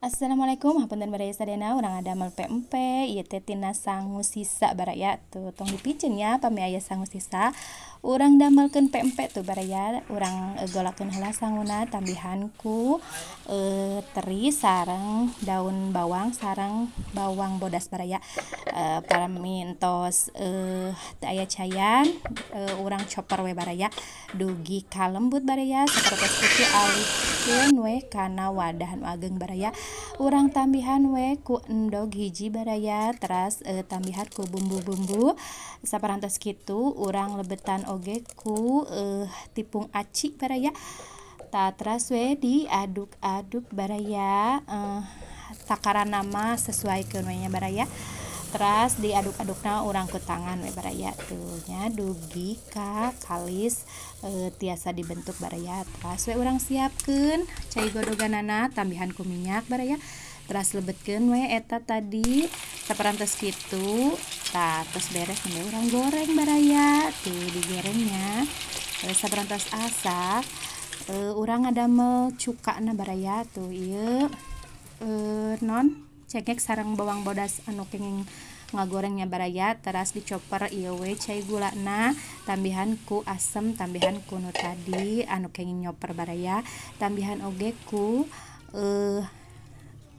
Assalamualaikum, hapunten baraya sadayana, urang ngadamel pempek ieu teh tina sangu sisa baraya. Tuh, tong dipiceun nya pami aya sangu sisa, urang damelkeun pempek. Tuh baraya, urang golakeun heula sanguna, tambihan ku teri sareng daun bawang sareng bawang bodas baraya. Pami entos teu aya caian, urang coper we baraya dugi ka lembut baraya. Sapertos kitu, alihkeun we kana wadah nu ageng baraya. Urang tambihan we ku endog hiji baraya, teras tambihan ku bumbu-bumbu. Saparantos kitu, urang lebetan oge ku tipung aci baraya. Tah, teras we diaduk-aduk baraya. Takaranna mah sesuaikeun we nya baraya. Teras diaduk-adukna urang ku tangan we baraya, tuh nya, dugi ka kalis tiasa dibentuk baraya. Teras we urang siapkeun cai godoganana, tambihan ku minyak baraya. Teras lebetkeun we eta tadi. Saparantos kitu, tah, tos beres, nembe urang goreng baraya. Tuh, digorengnya. Saparantos asak, urang ngadamel cukana baraya. Tuh, ieu non cengek sareng bawang bodas anu kenging ngagorengnya baraya. Teras dicoper ieu we cai gulana, tambihan ku asem, tambihan ku nu tadi anu kenging nyoper baraya, tambihan oge ku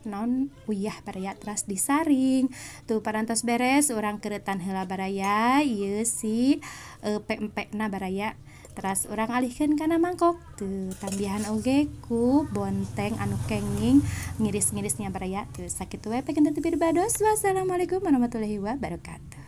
non uyah baraya, teras disaring. Tuh, parantos beres, urang keureutan heula baraya ieu si pempekna baraya. Teras urang alihkeun kana mangkok. Tuh, tambihan oge ku bonteng anu kenging ngiris-ngirisnya baraya. Tuh, sakitu we pikeun teh piribados. Wassalamualaikum warahmatullahi wabarakatuh.